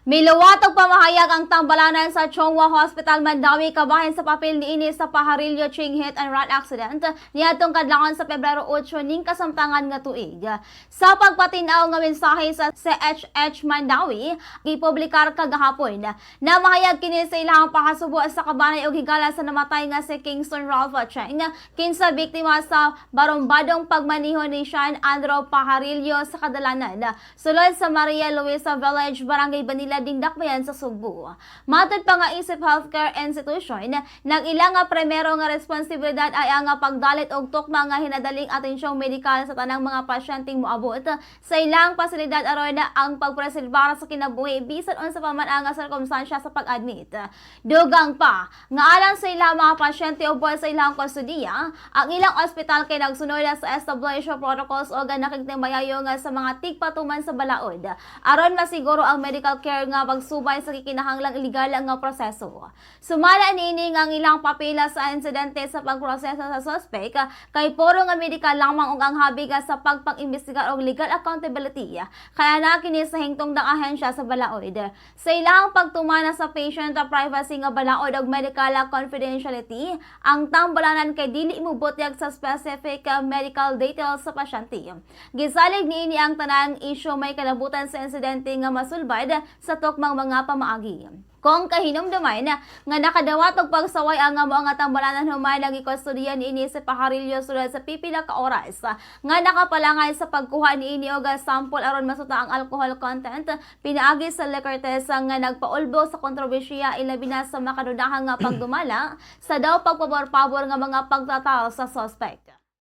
Miluwat og pamahayag ang tambalanan sa Chong Hua Hospital Mandaue kabahin sa papel niini sa Pajarillo Ching hit and run accident niadtong kadlawon sa Pebrero 8 ning kasamtangan nga tuig. Sa pagpatinaw nga mensahe sa CHH Mandaue, gipublikar kagahapon na mahayag kini sa ilahang pahasubo sa kabanay og higala sa namatay nga si Kingston Ralph Cheng, kinsa biktima sa barumbadong pagmaniho ni Sean Andrew Pajarillo sa kadalanan sulod sa Maria Luisa Village, Barangay Banila, Dingdakbayan sa Sugbo. Matod pa nga isip healthcare institution, nang ilang nga primero nga responsibilidad ay ang pagdalit og tukma nga hinadaling atensyong medikal sa tanang mga pasyenteng moabot sa ilang pasilidad aron ang pagpreserbar sa kinabuhi bisan unsa pa man ang sirkumstansya sa pag-admit. Dugang pa nga alang sa ilang mga pasyente o sa ilang kustodiya, ang ilang ospital kay nagsunod sa established protocols o nakigtimayayo nga sa mga tigpatuman sa balaod aron masiguro ang medical care nga pagsubay sa gikinahanglang legal nga proseso. Sumala niini nga ang ilang papela sa insidente sa pagproseso sa suspect kay puro nga medikal lamang ug ang habig sa pagpang-imbestigar og legal accountability kaya na kini sa hingtungdang ahensya sa balaod. Sa ilang pagtumana sa patient privacy nga balaod og medical confidentiality, ang tambalanan kay dili mobutyag sa specific medical details sa pasyente. Gisalig niini ang tanang isyu may kalabutan sa insidente nga masulbad sa tukmang mga pamaagi. Kung kahinumduman nga nakadawat og pagsaway ang mao nga tambalanan human ang gikustodiya niini si Pajarillo sulod sa pipila ka oras nga nakapalangay sa pagkuha niini og sample aron masuta ang alcohol content pinaagi sa liquor test nga nagpaulbo sa kontrobersiya, ilabi na sa makadudahan nga pagdumala sa daw pagpabor-pabor nga mga pagtataw sa suspect.